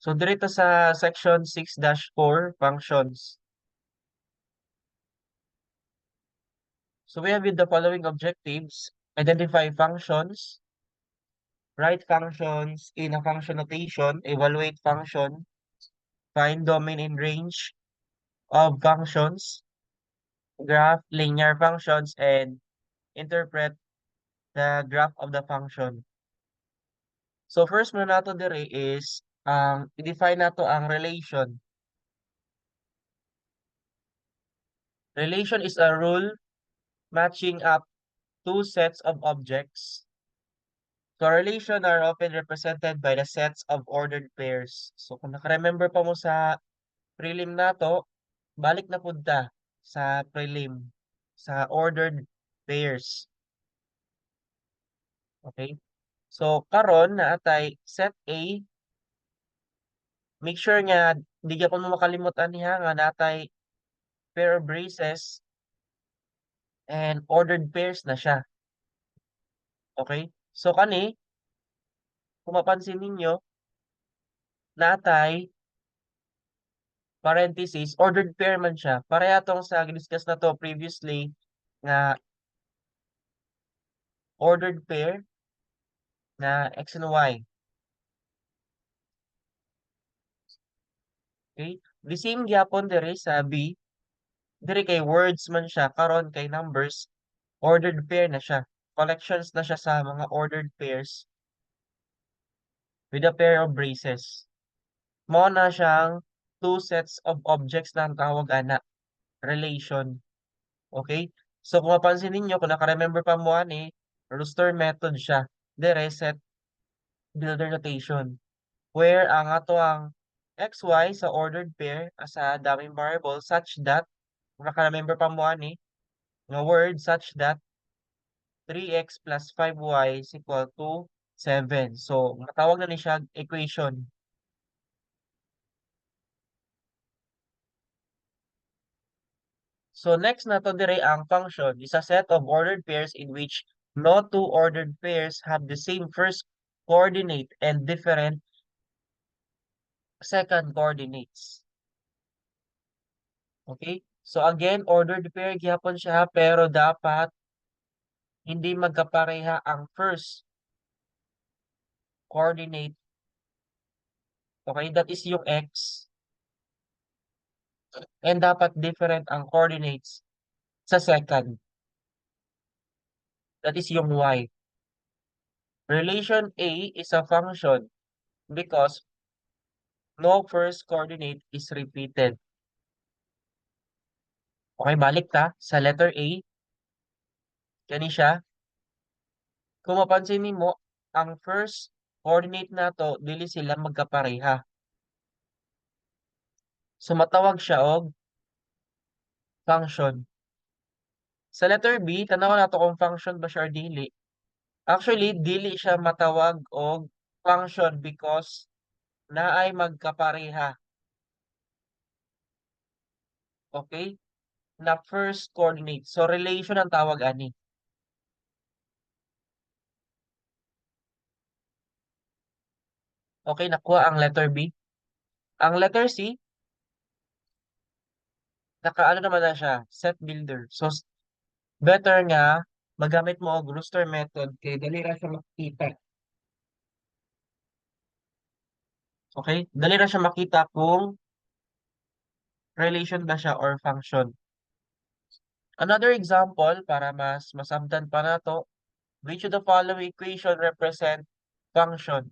So dirito sa section 6-4, functions. So we have with the following objectives: identify functions, write functions in a function notation, evaluate function, find domain and range of functions, graph linear functions, and interpret the graph of the function. So first muna nato diri is ang i-define nato ang relation. Relation is a rule matching up two sets of objects. So relation are often represented by the sets of ordered pairs. So kung naka-remember pa mo sa prelim nato, balik na pud ta sa prelim sa ordered pairs. Okay? So karon naa tay set A. Make sure nga di gyapon mo makalimot ani ha, nga naa tay pair of braces and ordered pairs na siya. Okay? So kani, kung mapansin ninyo, naa tay parenthesis, ordered pair man siya. Pareha tong sa discuss na to previously nga ordered pair na x and y. Okay? The same gyapon diri sa B. Diri kay words man siya, karon kay numbers, ordered pair na siya. Collections na siya sa mga ordered pairs with a pair of braces. Mao na siyang two sets of objects na ang tawag ana, relation. Okay? So kung mapansin ninyo, kung naka-remember pa mo ani, roster method siya. Dire set builder notation where ang ato ang xy sa ordered pair as a dummy variable such that, kung naka-remember pa mo ani nga word, such that 3x plus 5y is equal to 7. So matawag na ni siya equation. So next na to dire ang function is a set of ordered pairs in which no two ordered pairs have the same first coordinate and different second coordinates. Okay? So again, ordered pair gyapon siya, pero dapat hindi magkapareha ang first coordinate. Okay, that is yung x. And dapat different ang coordinates sa second. That is yung y. Relation A is a function because no first coordinate is repeated. Okay, balik ta sa letter A. Kani siya. Kung mapansin nimo, ang first coordinate nato dili sila magkapareha. So matawag siya og function. Sa letter B, tan-awon nato kung function ba siya or dili. Actually, dili siya matawag og function because naay magkapareha. Okay? Na first coordinate. So relation ang tawag ani. Okay, nakuha ang letter B. Ang letter C, nakaano naman na siya, set builder. So better nga magamit mo og roster method kay dali ra siya makita. Okay? Dali ra siya makita kung relation ba siya or function. Another example para mas masabtan pa nato, which of the following equation represent function?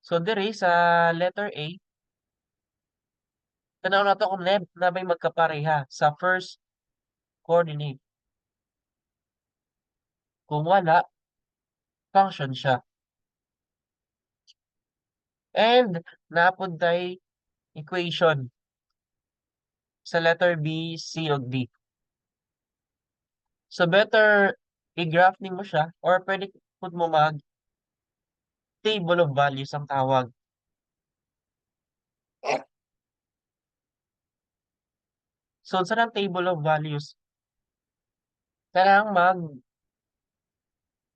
So diri sa letter A, tan-aw nato kung naa bay magkapareha sa first coordinate. Kung wala, function siya. And naa pud tay equation sa letter B, C, ug D. So better i-graph nimo siya or pwede pud mo mag table of values ang tawag. So unsa nang table of values? Kanang mag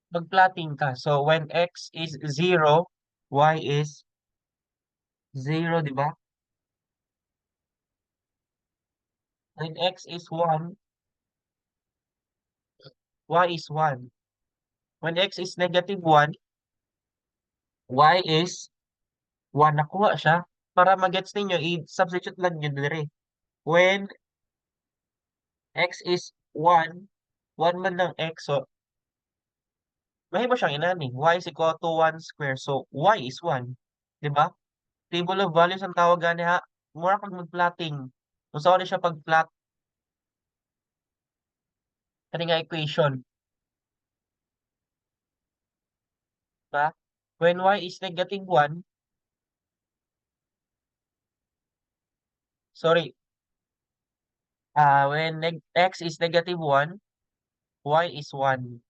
Mag-plotting ka. So, when x is 0, y is 0, di ba? When x is 1, y is 1. When x is negative 1, y is 1. Nakuha siya. Para magets ninyo, i-substitute lang nyo dire. When x is 1, 1 man lang x, so mahimo siyang inani. Y is equal to 1 square. So, y is 1. Di ba? Table of values ang tawag gani ha. Mura kag mag-plotting. Kung saan siya pag-plot kani nga equation. Diba? When y is negative 1, sorry, when x is negative 1, y is 1.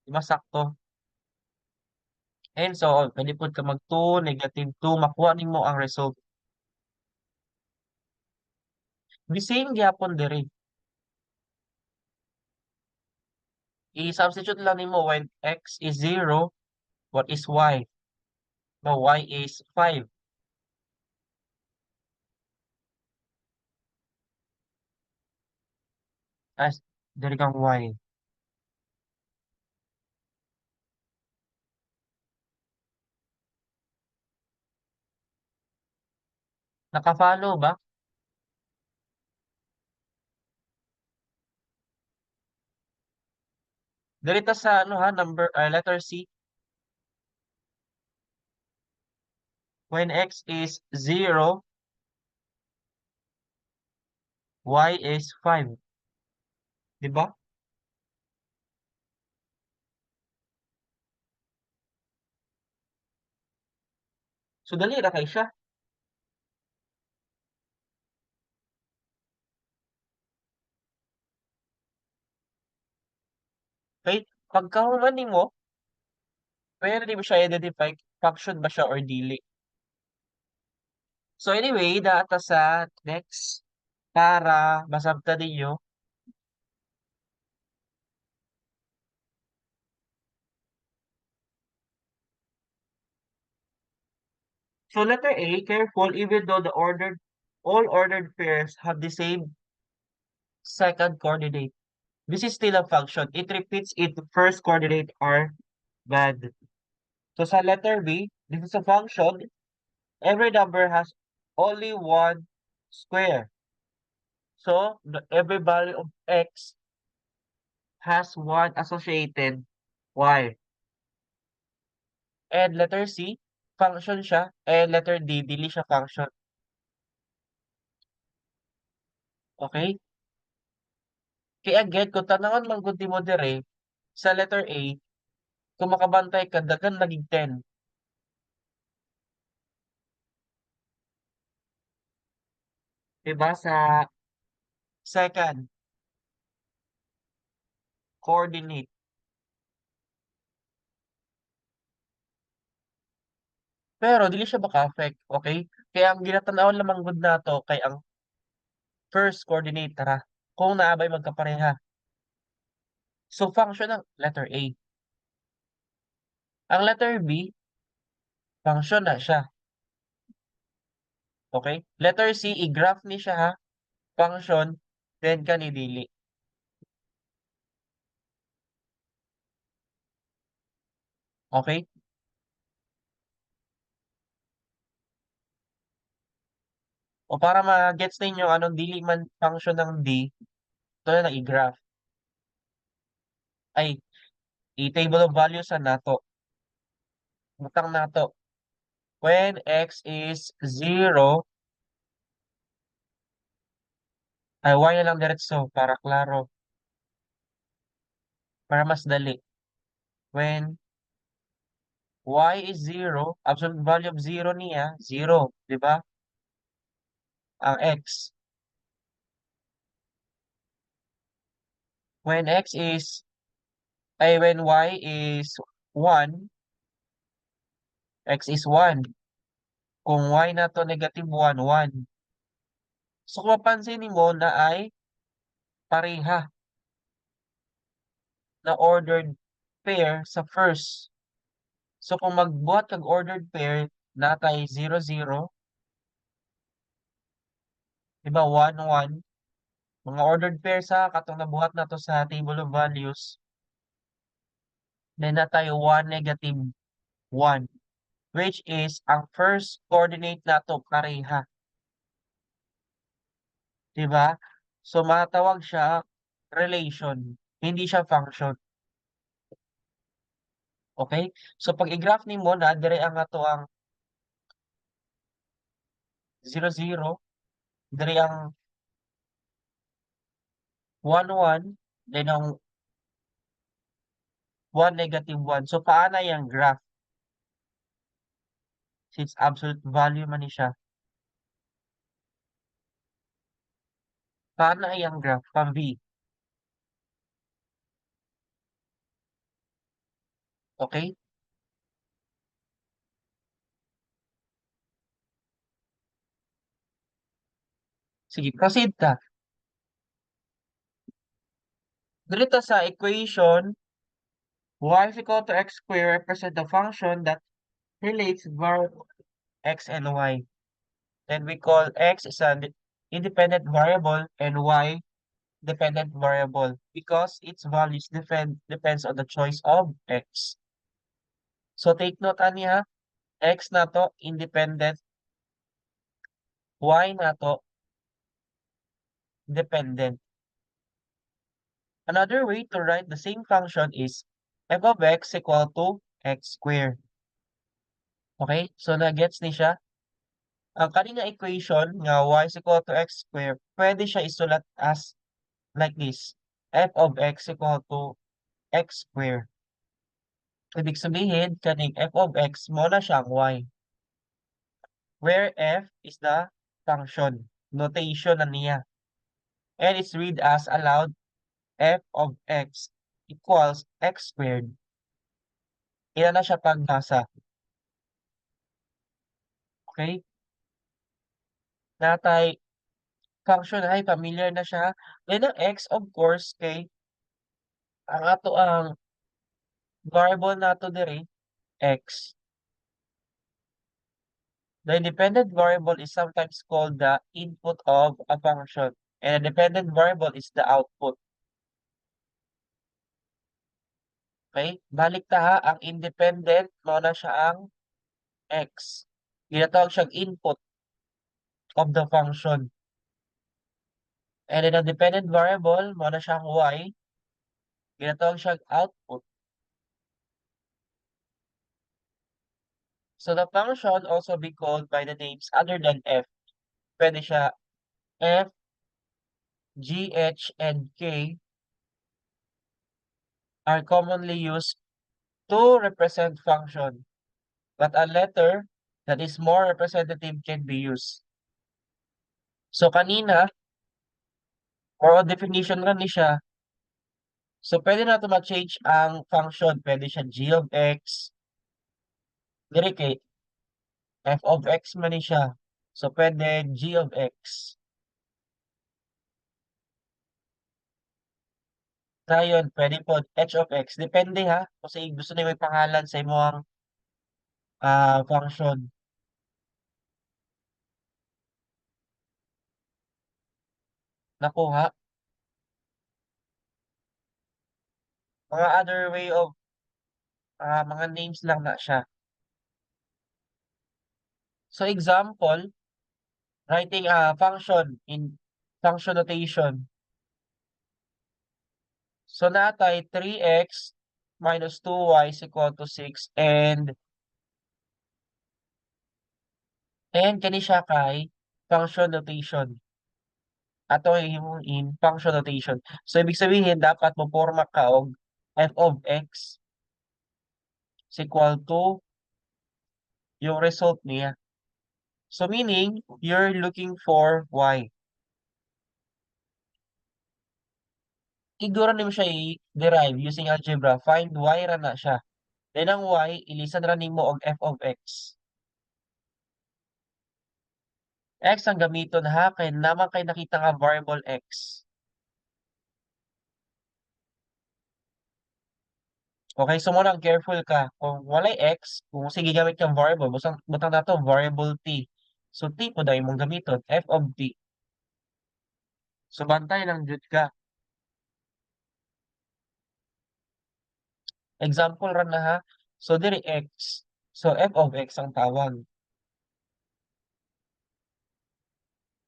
Diba sakto? And so on. Pwede pod ka mag 2, negative 2, makuha nimo ang result. The same gyapon diri. I-substitute lang nimo when x is 0, what is y? No, y is 5. As diri kang y. Naka-follow ba? Diri ta sa ano ha, number letter C. When x is 0, y is 5. Di ba? So dali ra kay siya. Okay? Pagkahuman nimo, pwede mo siya identify function ba siya or dili. So anyway, data sa next para masabtan ninyo. So letter A, careful, even though the ordered all ordered pairs have the same second coordinate. This is still a function. It repeats if the first coordinate are bad. So sa letter B, this is a function. Every number has only one square. So every value of x has one associated y. And letter C, function siya. And letter D, dili siya function. Okay? Kaya again, kung tanawon man gud nimo dire sa letter A, kung makabantay ka, daghan laging 10. Diba sa second coordinate. Pero dili siya maka-affect, okay? Kaya ang ginatan-awon lamang gud nato kay ang first coordinate ra kung naa bay magkapareha. So function ang letter A. Ang letter B, function na siya. Okay? Letter C, i-graph ni siya ha. Function, then kani dili. Okay? O para ma-gets ninyo anong dili man function ng D, ito na i-graph. Ay, i-table of values sa nato. Butang nato. When x is 0, ay y na lang diretso para klaro. Para mas dali. When y is 0, absolute value of 0 niya, 0, di ba? Ang x. When x is, ay when y is 1, x is 1. Kung y na to negative 1, 1. So kung mapansin nimo na ay pareha na ordered pair sa first. So kung magbuhat kag ordered pair, natay 0, 0, diba 1, 1, mga ordered pair sa katong nabuhat nato sa table of values. Then natay 1, negative 1, which is ang first coordinate nato pareha. Diba? So matawag siya relation, hindi siya function. Okay? So pag i-graph nimo na dire ang ato ang 0, 0, dire ang 1, 1, then ang 1, negative 1. So paana yung graph? Since absolute value man ni siya. Paano ay ang graph? Pa-V. Okay? Sige, proceed ta. Dito sa equation, y is equal to x squared represent the function that relates variable x and y. Then we call x is an independent variable and y dependent variable because its values depends on the choice of x. So take note ani ha, x nato independent, y nato dependent. Another way to write the same function is f of x equal to x squared. Okay, so na-gets ni siya? Ang kani nga equation nga y is equal to x squared, pwede siya isulat as like this. F of x equal to x squared. Ibig sabihin, kaning f of x mo na siyang y, where f is the function. Notation na niya. And it's read as aloud, f of x equals x squared. Ina na siya pagbasa. Okay? Natay function ay familiar na siya. Then ang x, of course, kay ang ato ang variable nato diri x. The independent variable is sometimes called the input of a function, and the dependent variable is the output. Okay? Balik ta ha, ang independent mao na siya ang x. Ginatawag siyang input of the function. And then ang dependent variable mao na siyang y. Ginatawag siyang output. So the function also be called by the names other than f. Pwede siya f, g, h, and k are commonly used to represent function, but a letter that is more representative can be used. So kanina, or on definition ra ni siya. So pwede na ito ma-change ang function. Pwede siya g of x. Diri kay f of x man ni siya. So pwede g of x. Dayon, pwede po h of x. Depende ha, kung sa gusto niyo may pangalan sa imong function. Nakuha? Mga other way of mga names lang na siya. So example, writing a function in function notation. So natay 3x minus 2y is equal to 6 and kani siya kay function notation. Ato himong in function notation. So ibig sabihin dapat mo porma ka og f of x is equal to yung result niya. So meaning you're looking for y. Igura nimo siya i-derive using algebra. Find y ra na siya. Then ang y, ilisan ra nimo og f of x. X ang gamiton ha, kay naman kay nakita nga variable x. Okay, so mao lang, careful ka. Kung walay x, kung sige gamit kang variable, butang, butang nato variable t. So t pud imong gamiton, f of t. So bantay lang jud ka. Example ra na ha. So diri x. So f of x ang tawag.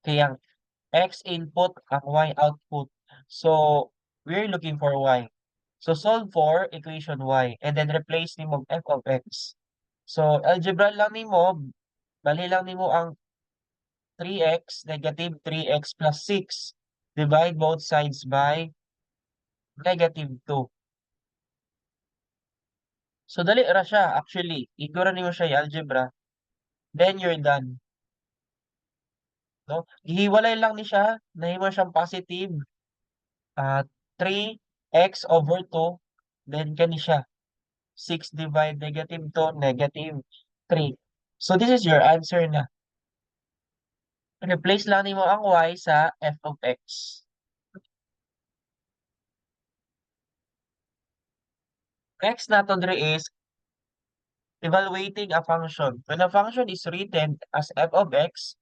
Kaya ang x input, ang y output. So we're looking for y. So solve for equation y and then replace nimo f of x. So algebra lang nimo, bali lang nimo ang 3x negative 3x plus 6. Divide both sides by negative 2. So dali ra siya actually. Igo ra nimo siya i-algebra. Then you're done. No? Gihiwalay lang ni siya, nahimo siyang positive 3x over 2, then kani siya 6 divide negative 2, negative 3. So this is your answer na. Replace lang nimo ang y sa f of x. Next nato diri is evaluating a function. When a function is written as f of x,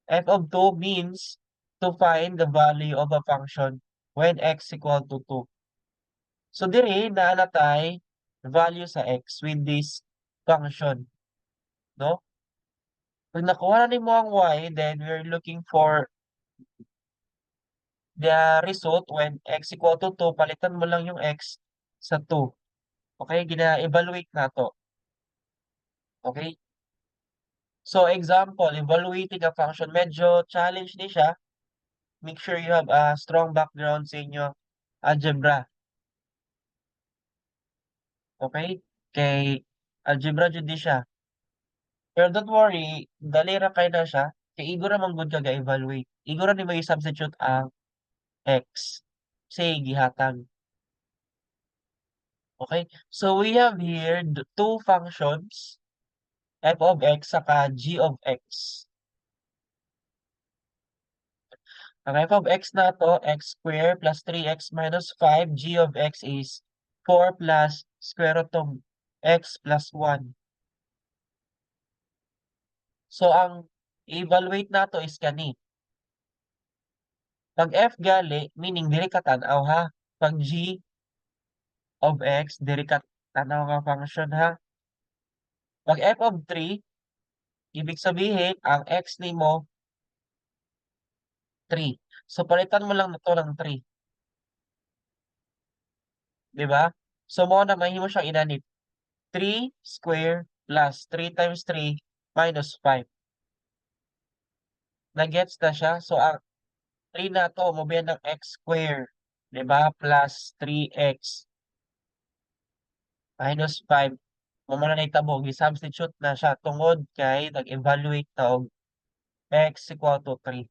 f of 2 means to find the value of a function when x equal to 2. So diri naa na tay value sa x with this function, no? Pag nakuha na nimo ang y, then we're looking for the result when x equal to 2, palitan mo lang yung x sa 2. Okay, gina-evaluate nato. Okay? So example, evaluating a function, medyo challenge ni siya. Make sure you have a strong background sa inyo algebra. Okay? Kay algebra jud ni siya. Pero don't worry, dali ra kay na siya. Kay igo ra man gud ka ga-evaluate. Igo ra nimo i-substitute ang x. Say gihatag. Okay? So we have here the two functions, f of x saka g of x. Ang f of x nato, x square plus 3x minus 5, g of x is 4 plus square root of x plus 1. So ang evaluate nato is kani. Pag f gali, meaning diri ka tan-aw ha. Pag g of x, diri ka tan-aw nga function ha. Pag f of 3, ibig sabihin ang x nimo 3. So palitan mo lang na to ng 3. 'Di ba? So mao na mahimo siyang inanit. 3 square plus 3 times 3 minus 5. Na-gets na siya? So ang 3 na to, mo ng x square, 'di ba? Plus 3x minus 5. Mao man na nahitabo, gi-substitute na siya tungod kay nag-evaluate ta og x equal to 3.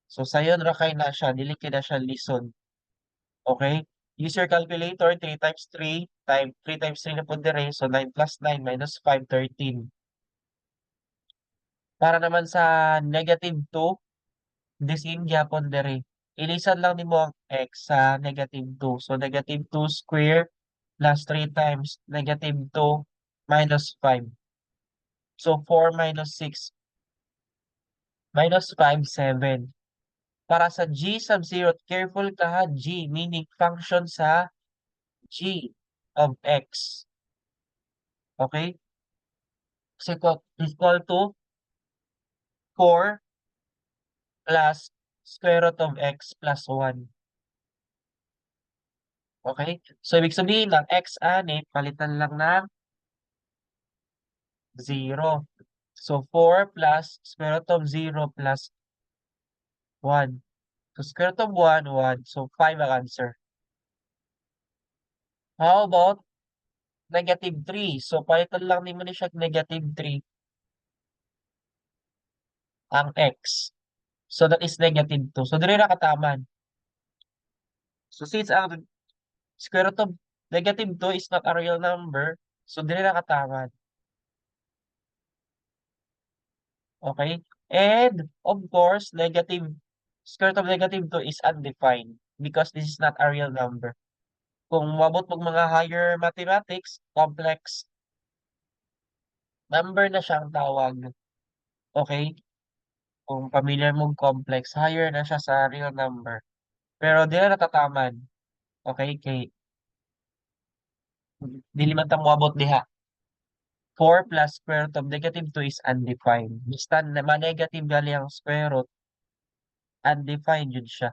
So sayon ra kay na siya, dili kay na siya lisod. Okay? Use your calculator, 3 times 3 times 3 times 3 na pud dire, so 9 plus 9 minus 5, 13. Para naman sa negative 2, the same gyapon dire. Ilisan lang nimo ang x sa negative 2. So negative 2 square plus 3 times negative 2 minus 5. So 4 minus 6 minus 5, 7. Para sa g sub 0, careful ka ha, g meaning function sa g of x. Okay? So equal to 4 plus square root of x plus 1. Okay? So ibig sabihin ng x ani, palitan lang ng 0. So 4 plus square root of 0 plus 1. So square root of 1, 1. So 5 ang answer. How about negative 3? So palitan lang nimo ni siya negative 3 ang x. So that is negative 2. So diri ra kataman. So since ang square root of negative 2 is not a real number, so diri ra kataman. Okay? And of course, negative square root of negative 2 is undefined because this is not a real number. Kung moabot og mga higher mathematics, complex number na siya ang tawag. Okay? Kung familiar mo complex, higher na siya sa real number. Pero di na natataman. Okay, kay dili man ta moabot diha. 4 plus square root of negative 2 is undefined. Basta na ma-negative gali ang square root, undefined jud siya.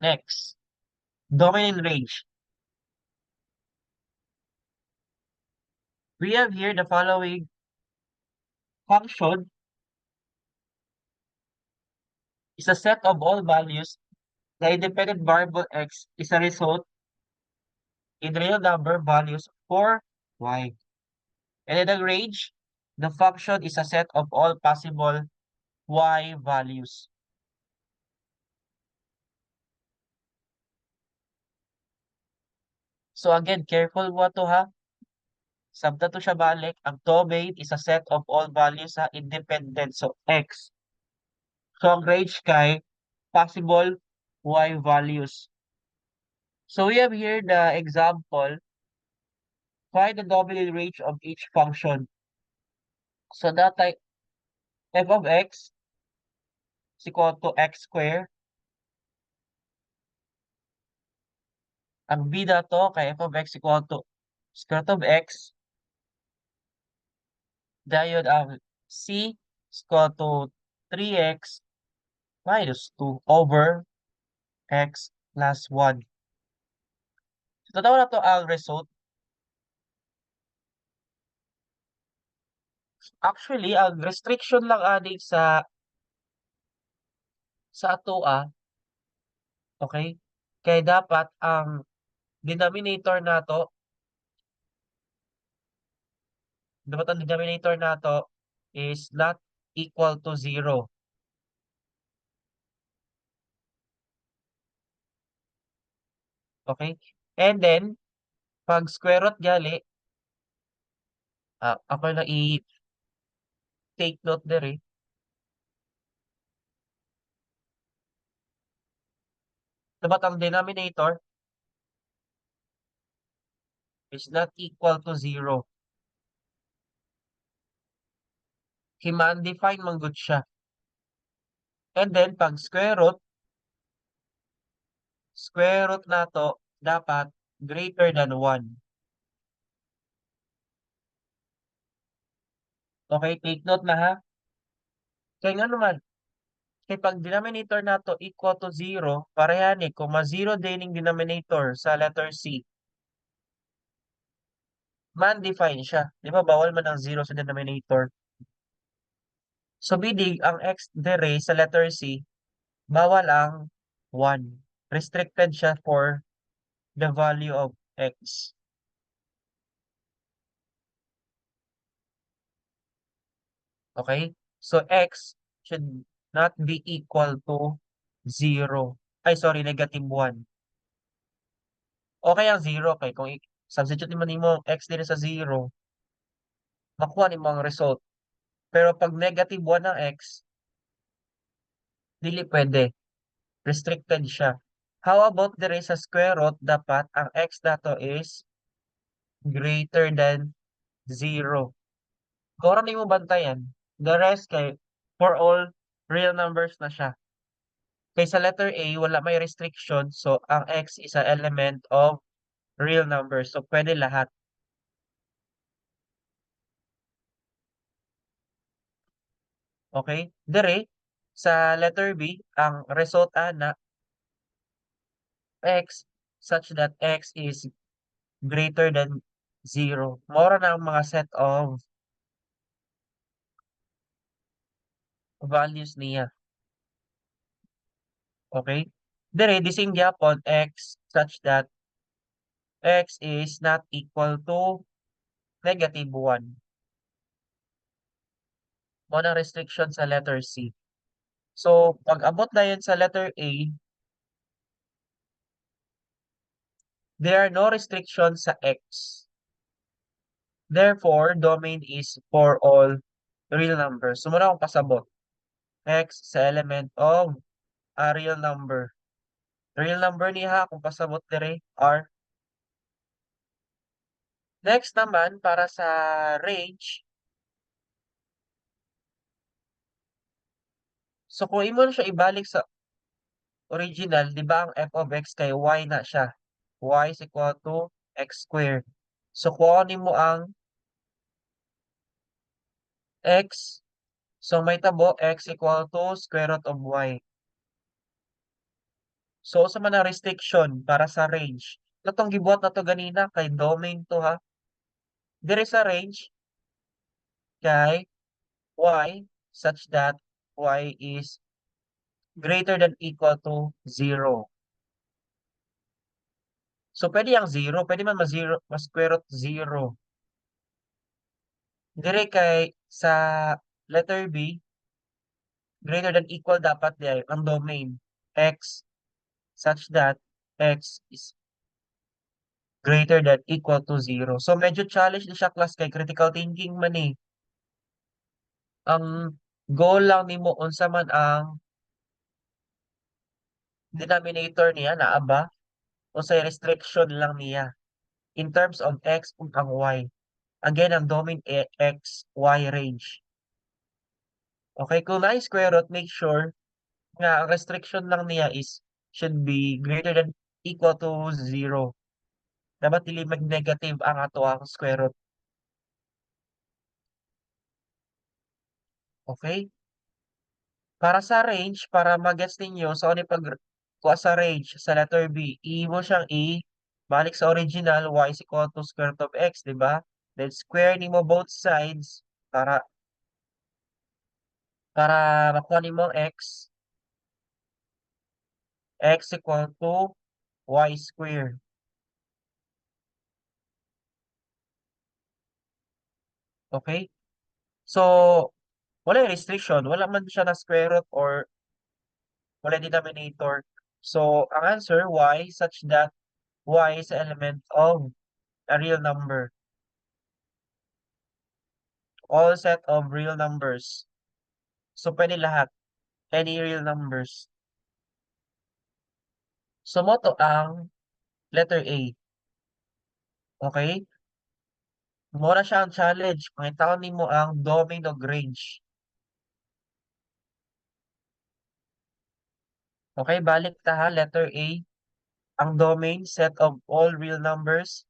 Next, domain and range. We have here the following function is a set of all values. The independent variable x is a result in real number values for y. And in the range, the function is a set of all possible y values. So again, careful mo to ha. Sabta to siya balik. Ang domain is a set of all values sa independent. So x. So ang range kay possible y values. So we have here the example. Find the domain range of each function. So that type f of x is equal to x square. Ang b dato kay f of x equal to square root of x. Dayon ang c is equal to 3x minus 2 over x plus 1. So, tanaw na to ang result. Actually, ang restriction lang ani sa atoa, okay? Kay dapat ang denominator nato, dapat ang denominator nato is not equal to 0. Okay? And then, pag square root gali, ako na i-take note diri. Dapat ang denominator is not equal to 0. Kay ma-undefined man gud siya. And then, pag square root nato dapat greater than 1. Okay, take note na ha. Kaya nga naman, kay pag denominator nato equal to 0, pareha ni kung ma-0 din yung denominator sa letter C, ma-undefined siya. Di ba bawal man ang 0 sa denominator? So, bidig, ang x dire sa letter C, bawal ang 1. Restricted siya for the value of x. Okay? So, x should not be equal to 0. Ay, sorry, negative 1. Okay ang 0. Okay, kung substitute nimo nimo x din sa 0, makuha nimo ang result. Pero pag negative 1 ang x, dili pwede. Restricted siya. How about dire sa square root, dapat ang x dato is greater than 0. Kung nimo bantayan, the rest kay for all real numbers na siya. Kay sa letter A, wala may restriction. So, ang x is an element of real numbers. So, pwede lahat. Okay? Dire, sa letter B, ang result ana, x such that x is greater than 0. Mora na ang mga set of values niya. Okay? Dire, the same gyapon, x such that x is not equal to negative 1. Mao na restriction sa letter C. So, pag abot na yun sa letter A, there are no restrictions sa x. Therefore, domain is for all real numbers. So, muna akong pasabot. X sa element of a real number. Real number niya kung pasabot dire, R. Next naman, para sa range. So kung imo na siya ibalik sa original, di ba ang f of x kay y na siya? Y is equal to x square. So kuha nimo ang x. So mahitabo x equal to square root of y. So unsa man ang restriction para sa range? Katong gibuhat nato ganina kay domain to, ha. Diri sa range kay y such that y is greater than equal to 0. So pwede ang 0, pwede man ma-0, ma-square root 0. Dire kay sa letter B, greater than equal dapat di ang domain, x such that x is greater than equal to 0. So medyo challenge ni siya, class, kay critical thinking man eh. Ang goal lang nimo, unsa man ang denominator niya, naa ba? Unsay restriction lang niya in terms of x ug ang y. Again, ang domain x, y range. Okay, kung na square root, make sure nga ang restriction lang niya is should be greater than equal to 0. Dapat dili mag-negative ang ato ang square root. Okay? Para sa range, para mag-gets ninyo, so ano pag kuha sa range sa letter B, imo siyang i-balik sa original, y is equal to square root of x, di ba? Then square nimo both sides para makuha nimo ang x, x equal to y square. Okay? So, wala yung restriction. Wala man siya na square root or wala denominator. So, ang answer, y such that y is an element of a real number. All set of real numbers. So, pwede lahat. Any real numbers. So, mao to ang letter A. Okay? Mao na siya ang challenge. Pangitaon nimo ang domain ug range. Okay, balik ta ha, letter A. Ang domain, set of all real numbers.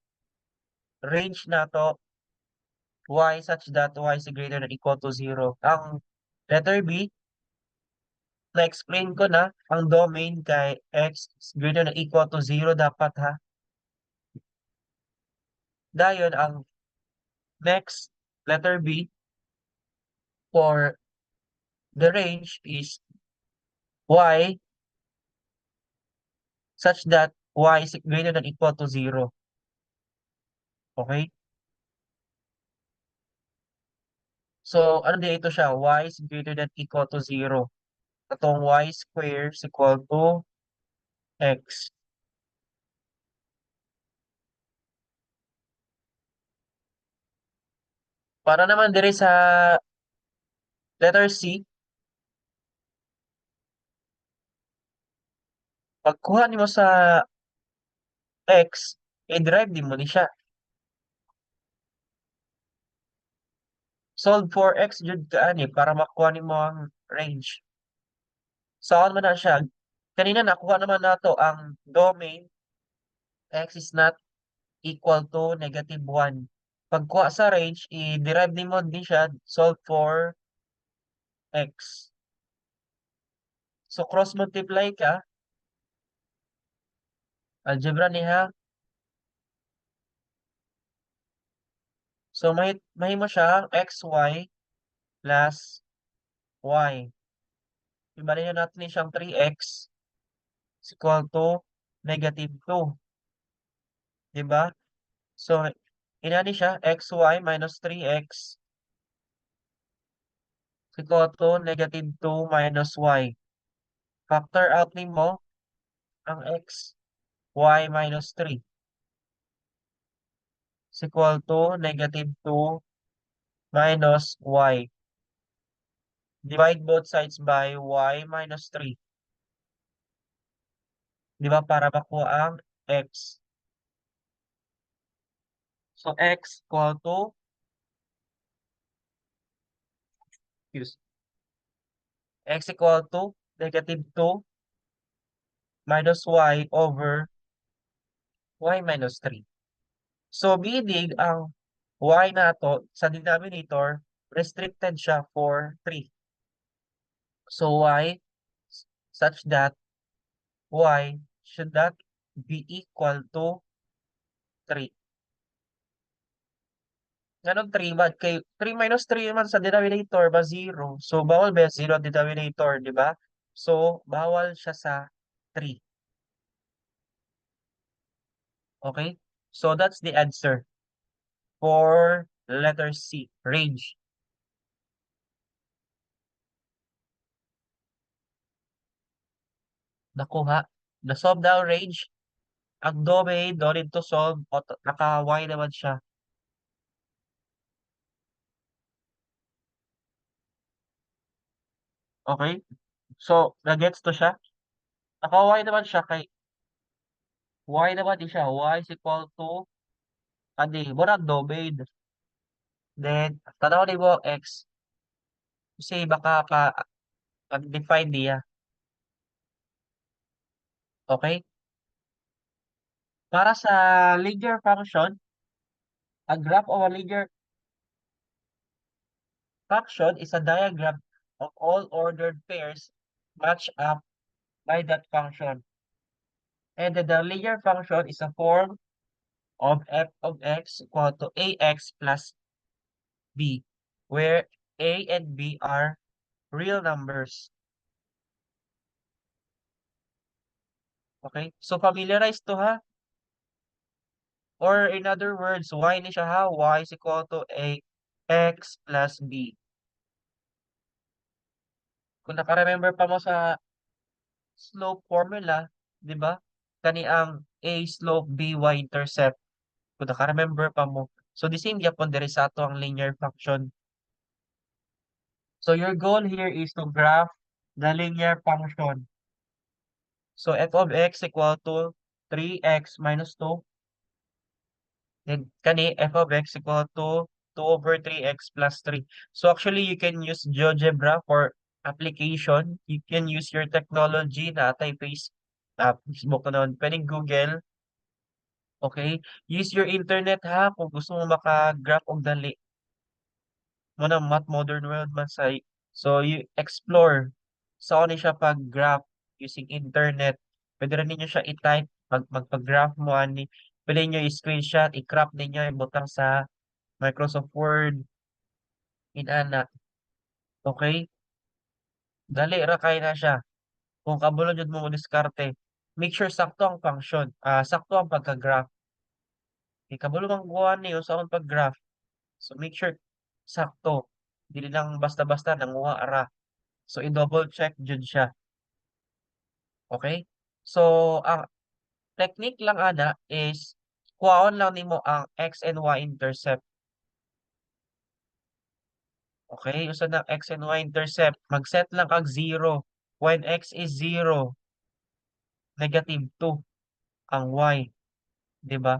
Range nato, y such that y is greater than equal to 0. Ang letter B, na-explain ko na, ang domain kay x is greater than equal to 0 dapat, ha. Dayon, ang next, letter B, for the range is y such that y is greater than equal to 0. Okay? So, ano dito siya? Y is greater than equal to 0. Atong y square is equal to x. Para naman dire sa letter C, pagkuha nimo sa x, i-derive nimo ni siya. Solve for x jud ka ani para makuha nimo ang range. Saan man na siya? Kanina nakuha naman nato ang domain, x is not equal to negative 1. Pagkuha sa range, i-derive nimo din siya, solve for x. So cross multiply ka. Algebra niya. So mahimo siya xy plus y. Ibalik na natin siyang 3x is equal to negative 2. Diba? So, inani siya, xy minus 3x is equal to negative 2 minus y. Factor out nimo ang x, y minus 3 is equal to negative 2 minus y. Divide both sides by y minus 3. Di ba, para makuha ang x. So x equal to, excuse, x equal to negative 2 minus y over y minus 3. So meaning ang y nato sa denominator, restricted siya for 3. So y such that y should not be equal to 3. Nganong 3 man? Kay 3 minus 3 man sa denominator ba 0. So bawal ba 0 ang denominator, di ba? So bawal siya sa 3. Okay? So that's the answer for letter C, range. Nakuha. Na-solve na ang range. Ang domain, no need to solve. Naka-y naman siya. Okay? So, na-gets to siya? Naka-y naman siya kay y naman di siya. Y is equal to ani, murag domain. Then, tanaw nimo ang x. Kasi baka pa pag-define niya. Okay? Para sa linear function, a graph of a linear function is a diagram of all ordered pairs matched up by that function. And then the linear function is a form of f of x equal to ax plus b, where a and b are real numbers. Okay? So familiarize to, ha? Or in other words, y ni siya, ha? Y is equal to a x plus b. Kung naka-remember pa mo sa slope formula, di ba? Kani ang a slope, b y intercept. Kung naka-remember pa mo. So the same gyapon diri sa ato ang linear function. So your goal here is to graph the linear function. So f of x equal to 3x minus 2. Then kani f of x equal to 2 over 3x plus 3. So actually you can use GeoGebra for application. You can use your technology na atay Facebook na naman. Pwedeng Google. Okay? Use your internet, ha, kung gusto mo maka-graph og dali. Mo na math modern world man say. So you explore sa ni siya pag-graph using internet. Pwede rin ninyo siya i-type, magpag-graph mo ani. Pwede niyo i-screenshot, i-crop ninyo, ibutang sa Microsoft Word. Inana. Okay? Dali ra kay na siya. Kung kabalo jud mo diskarte, make sure sakto ang function, sakto ang pagka-graph. Kay kabalo man kuha niyo sa akong pag-graph. So make sure sakto. Dili lang basta-basta nanguha ra. So i-double check jud siya. Okay? So ang technique lang ana is kuhaon lang nimo ang x and y intercept. Okay, usa na x and y intercept. Mag-set lang kag 0. When x is 0, negative 2 ang y. Di ba?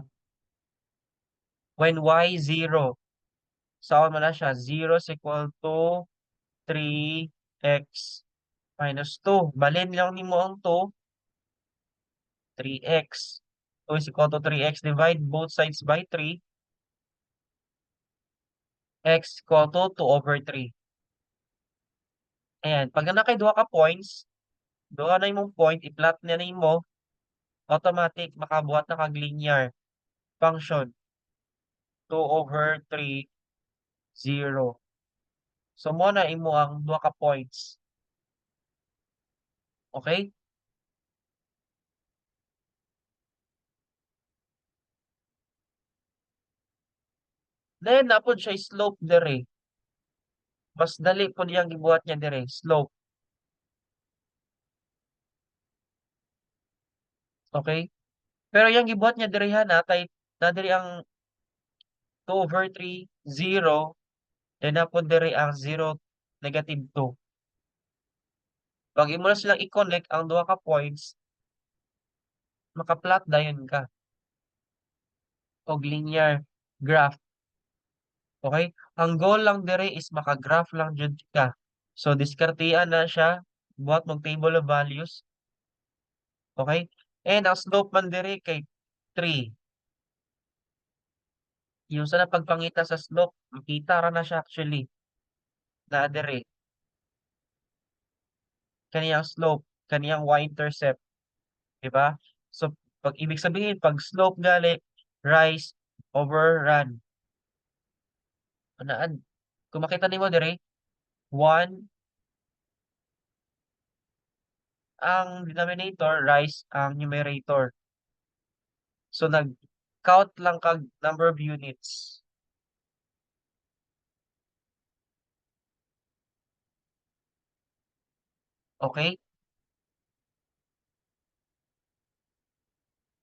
When y 0, saan mo na siya? 0 is equal to 3x minus 2. Balin lang nimo ang 2, 3x. 2 is equal to 3x. Divide both sides by 3. X equal to 2 over 3. Ayan. Pag na kay duha ka points, duha na imong point, i-plot na nimo, automatic makabuhat na kag linear function. 2 over 3, 0. So, mo na imo ang duha ka points. Okay? Then, napod siya slope dire. Mas dali po niyang gibuhat niya dire, slope. Okay? Pero yung gibuhat niya dire ha, natay na diri ang 2 over 3, 0, then napod dire ang 0, negative 2. Pag imo na silang i-connect ang duha ka points, Maka-plot dayon ka og linear graph. Okay? Ang goal lang diri is maka-graph lang jud ka. So diskartean na siya, buhat mong table of values. Okay? And ang slope man diri kay 3. Yung sa na pagpangita sa slope, makita ra na siya actually. Na diri. Kaniyang slope, kaniyang y-intercept. Diba? So, pag ibig sabihin, pag slope gali, rise over run. Unaan, kung makita nimo diri, 1 ang denominator, rise ang numerator. So, nag-count lang kag number of units. Okay?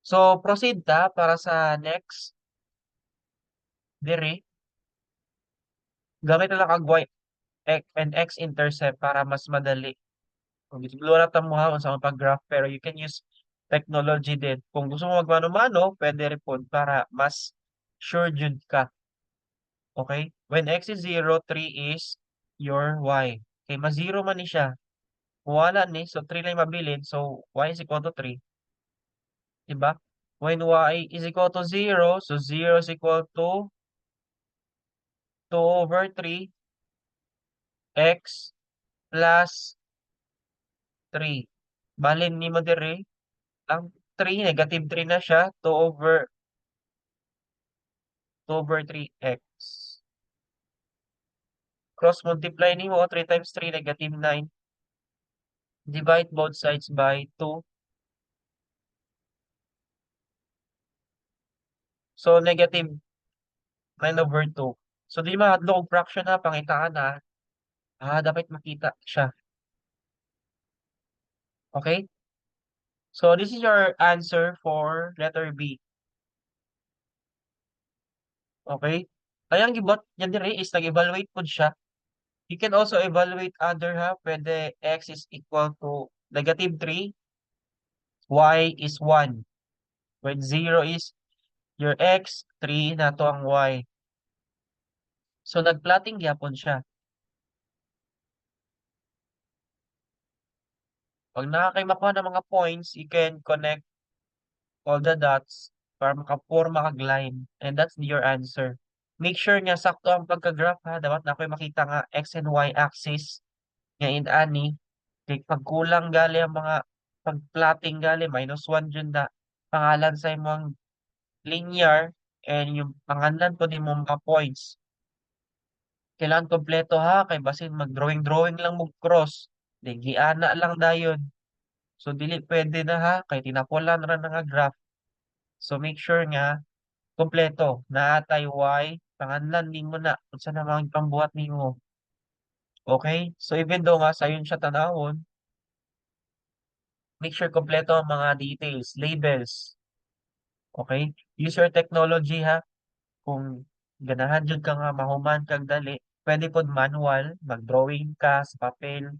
So, proceed ta para sa next. Diri. Gamit na lang kag y and x-intercept para mas madali. Kung gituglo na ta mo ha sa pag-graph, pero you can use technology din. Kung gusto mo magmano-mano, pwede rin po para mas sure jud ka. Okay? When x is 0, 3 is your y. Okay, mas 0 man ni siya. Wala ni, so 3 lang mabilin. So, y is equal to 3. Diba? When y is equal to 0, so 0 is equal to 2 over 3 x plus 3. Balin nimo diri ang 3, negative 3 na siya, 2 over 2 over 3x. Cross multiply nimo, 3 times 3, negative 9. Divide both sides by 2. So, negative 9 over 2. So, di mahadlok og fraction ha, pangitaan na. Ah, dapat makita siya. Okay? So, this is your answer for letter B. Okay? Ay, ang gibot niya diri is nag-evaluate pod siya. You can also evaluate other ha. Pwede x is equal to negative 3, y is 1. When 0 is your x, 3 na to ang y. So, nag-plotting gyapon siya. Pag naa kay makuha ng mga points, you can connect all the dots para maka-forma kag line. And that's your answer. Make sure nga sakto ang pagka-graph ha. Dapat na ako'y makita nga x and y axis nga in-ani. Kay pag kulang gali ang mga pag-plotting gali, minus 1 jud na pangalan sa imong linear and yung pangalan po nimo mga points. Kailangan kompleto ha, kay basin mag-drawing-drawing lang mo cross. Di giana lang dayon. So dili pwede na ha, kay tinapulan ra na nga graph. So make sure nga kompleto. Naa tay y, panganlan nimo na unsa na mga pambuhat nimo. Okay? So even though nga sayon siya tanawon, make sure kompleto ang mga details, labels. Okay? Use your technology ha. Kung ganahan jud ka nga mahuman kag dali, pwede pod manual, mag-drawing ka sa papel,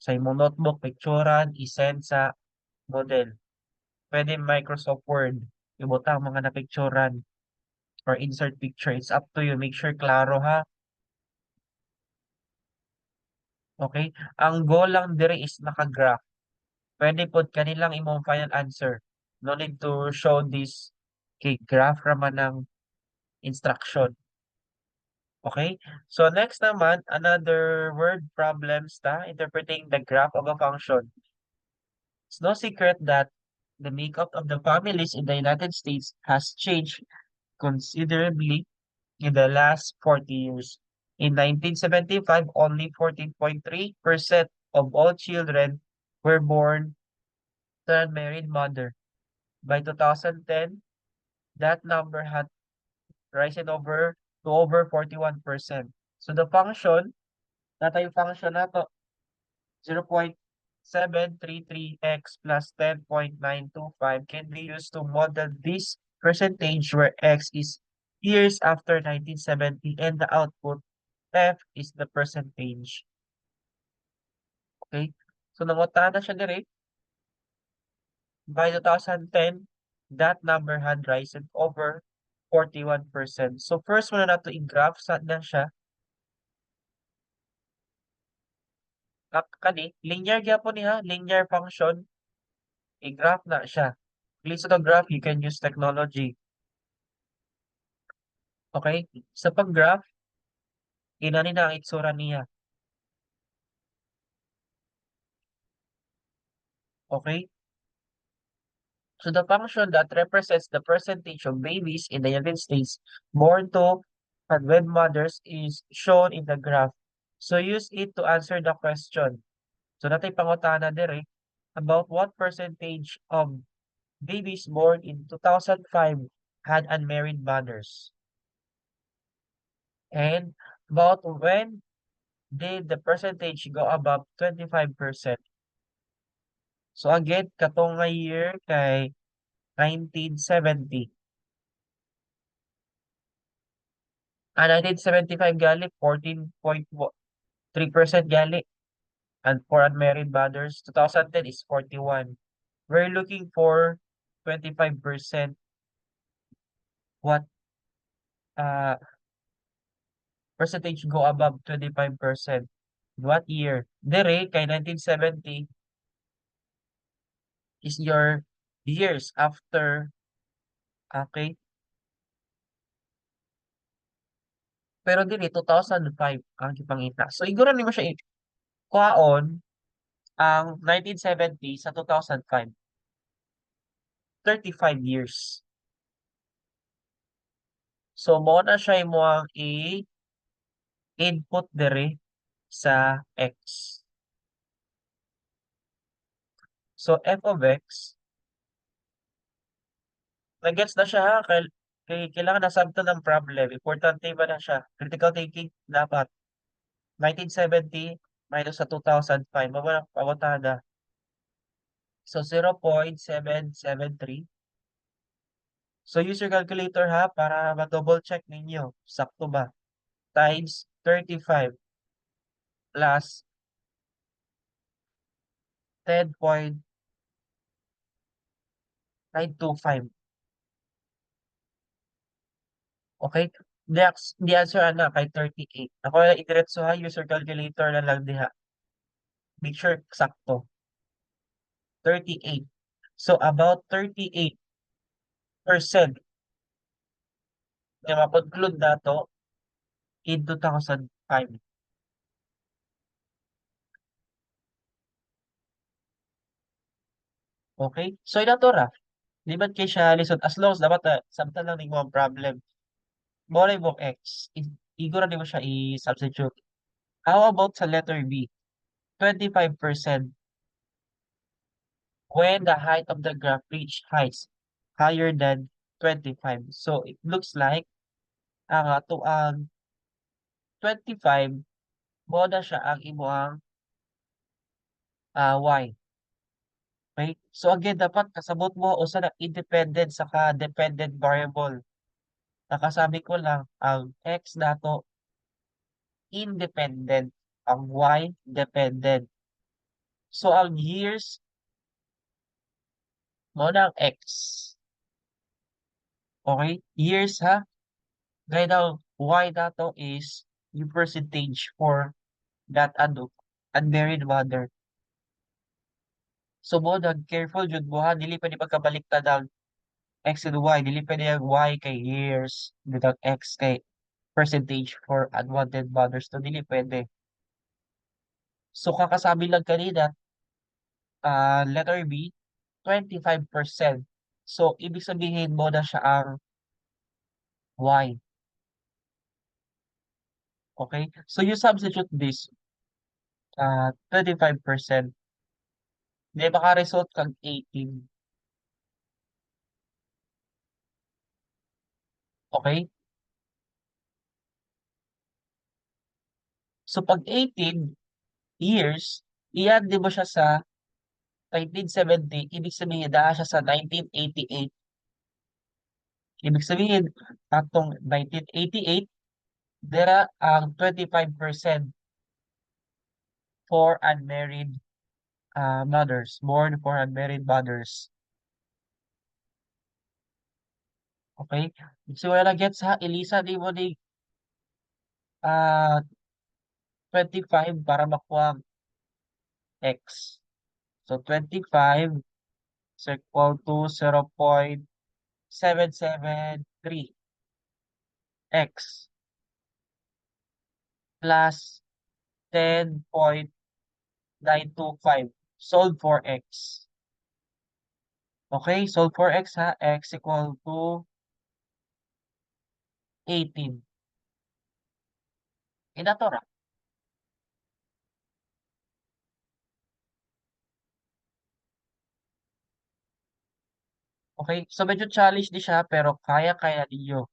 sa imong notebook, picturean, i-send sa model. Pwede Microsoft Word, ibutang mga napicturean or insert picture. It's up to you. Make sure klaro ha. Okay? Ang goal lang diri is naka-graph. Pwede pod kanilang imong final answer. No need to show this kay graph ra man ang instruction. Okay? So next naman, another word problems ta, interpreting the graph of a function. It's no secret that the makeup of the families in the United States has changed considerably in the last 40 years. In 1975, only 14.3% of all children were born to an unmarried mother. By 2010, that number had risen over to over 41%. So the function, natay function nato, 0.733x plus 10.925 can be used to model this percentage where x is years after 1970 and the output f is the percentage. Okay? So nangutana siya diri. By 2010, that number had risen over 41%. So first muna nato i-graph sa na siya. Kani, linear gyapon niya, linear function. I-graph na siya. Lisod ang graph, you can use technology. Okay? Sa pag-graph, inani na ang itsura niya. Okay? So the function that represents the percentage of babies in the United States born to unwed mothers is shown in the graph. So use it to answer the question. So natay pangutana diri about what percentage of babies born in 2005 had unmarried mothers. And about when did the percentage go above 25%? So again, katong nga year kay 1970. Ah, 1975 gali, 14.3% gali. And for unmarried mothers, 2010 is 41. We're looking for 25%. What percentage go above 25%? What year? Dire kay 1970 is your years after, okay? Pero diri 2005 ang gipangita. So igura nimo siya kuhaon ang 1970 sa 2005. 35 years. So mao na siya imong i-input diri sa x. So f of x, nag-gets na siya ha, kay kailangan nasabtan ng problem. Importante ba na siya? Critical thinking dapat. 1970 minus sa 2005, mao na pangutada. So 0.773. So use your calculator ha para ma-double check ninyo. Sakto ba? Times 35 plus 10.925. Okay? The answer ana kay 38. Ako na idiretso ha, use your calculator na lang diha. Make sure sakto. 38. So about 38% na ma-conclude nato in 2005. Okay? So ina to ra. Di man kay siya lisod, as long as dapat sabtan lang nimo ang problem. Mao na imong x. Igura nimo siya i-substitute. How about sa letter B? 25% when the height of the graph reach heights higher than 25. So it looks like ang ato ang 25 mao na siya ang imong y. Okay? So again, dapat kasabot mo usa na independent saka dependent variable. Nakasabi ko lang ang x nato independent, ang y dependent. So ang years mao na ang x. Okay? Years ha. Gaya daw y nato is yung percentage for that ano, unmarried mother. So mo na careful jud mo ha, dili pwede pagkabaliktad ang x and y, dili pwede ang y kay years without x kay percentage for unwanted mothers. So dili pwede. So kakasabi lang kanina, letter B, 25%. So ibig sabihin mo na siya ang y. Okay? So you substitute this 25%. Di maka-result kag 18. Okay? So pag 18 years, i-add mo siya sa 1970, ibig sabihin naa siya sa 1988. Ibig sabihin, atong 1988, dira ang 25% for unmarried mothers, born for unmarried mothers. Okay? So wala gets ha, Elisa, di mo ni 25 para makuha ang x. So 25 is equal to 0.773 x plus 10.925. Solve for x. Okay, solve for x ha, x equal to 18. Inato ra. Okay, so medyo challenge di siya pero kaya-kaya ninyo.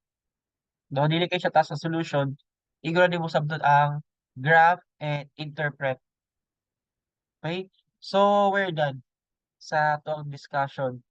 No, dili kay siya taas sa solution. Igor di mo sabdot ang graph and interpret. Okay? So we're done sa atong discussion.